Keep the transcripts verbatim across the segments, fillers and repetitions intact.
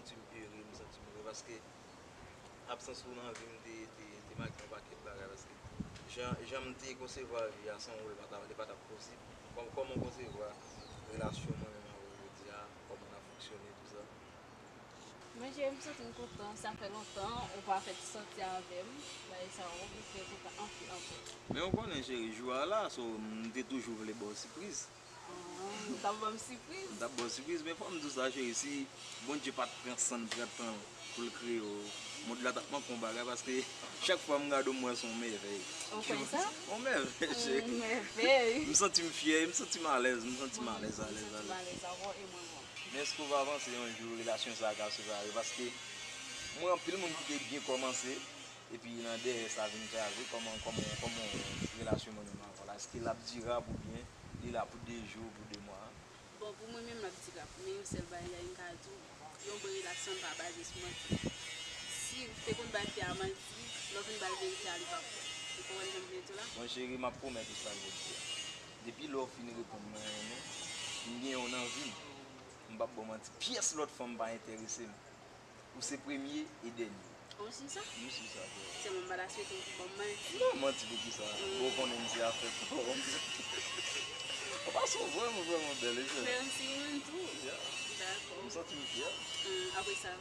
M ere, m santi m ere, paske absans ou nan vi m te, te, te make yon pakèt bagay, paske jan, jan m te konsevwa vi a, se yon wè li pa t ap, li pa t ap posib. Kòm, kòman w konsevwa relasyon mwen menm avè w jodi a, kòman n ap fonksyone, tou sa? Mwen, cheri, m santi m kontan, sa fè lontan ou pa fè ti sòti avè m, bagay sa yo, m fè kontan anpil, anpil. Men ou konnen, cheri, jou a la, so, m te toujou vle ba w sipriz. Ah, ou t ap ban m sipriz? M t ap ba w sipriz, men fò m di w sa, cheri, si Bondye pa t pran san l, pran tan pou l kreye w, mond la t ap manke yon bagay, paske chak fwa m gade w, m wè se yon mèvèy. Ou kwè sa? Yon mèvèy, cheri. Yon mèvèy. M santi m fyè, m santi m alèz, m santi m alèz, alèz, alèz. Mwen menm, m santi m alèz avè w e mwen bon. Men èske w pa panse yon jou relasyon sa a ka separe? Paske m wè anpil moun ki te byen kòmanse, epi nan dèyè sa vin kraze. Kòman, kòman, kòman w wè relasyon mwen menm avè w la? Èske l ap dirab oubyen li la pou de jou, pou de mwa? Bon, pou mwen menm, l ap dirab. Men yon sèl bagay m ka di w, yon bon relasyon pa baze sou manti. Si w te konn bay fi a manti, lè w vin ba l verite a, li p ap kwè. Ou konprann sa m vle di w la? Bon, cheri, m ap pwomèt ou sa jodi a. Depi lè w fin reponn mwen renmen, m gen w nan vi m. M p ap ba w manti. Pyès lòt fanm pa enterese m. Ou se premye e dènye. Ou si sa? M si sa, frè. Sèlman m pa ta swete w pou ban m manti. Non, manti pou kisa? Mm. Bon, ou konnen m se afè pa w. Ou pase w vrèman, vrèman bèl, e frè. Mèsi, mwen tou. Yeah. Dakò. M santi m fyè. Mm, apre sa.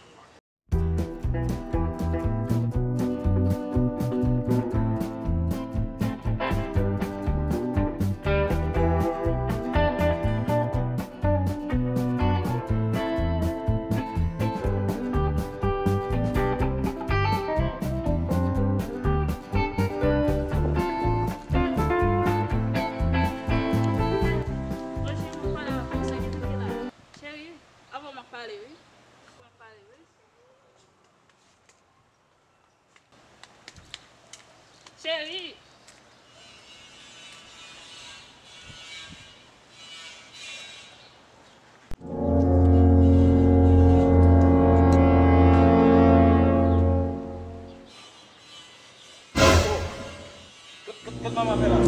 Cheri, avè w m ap pale, wi. Avè w m ap pale, wi. Cheri. Gad, gad, gad manman fè la.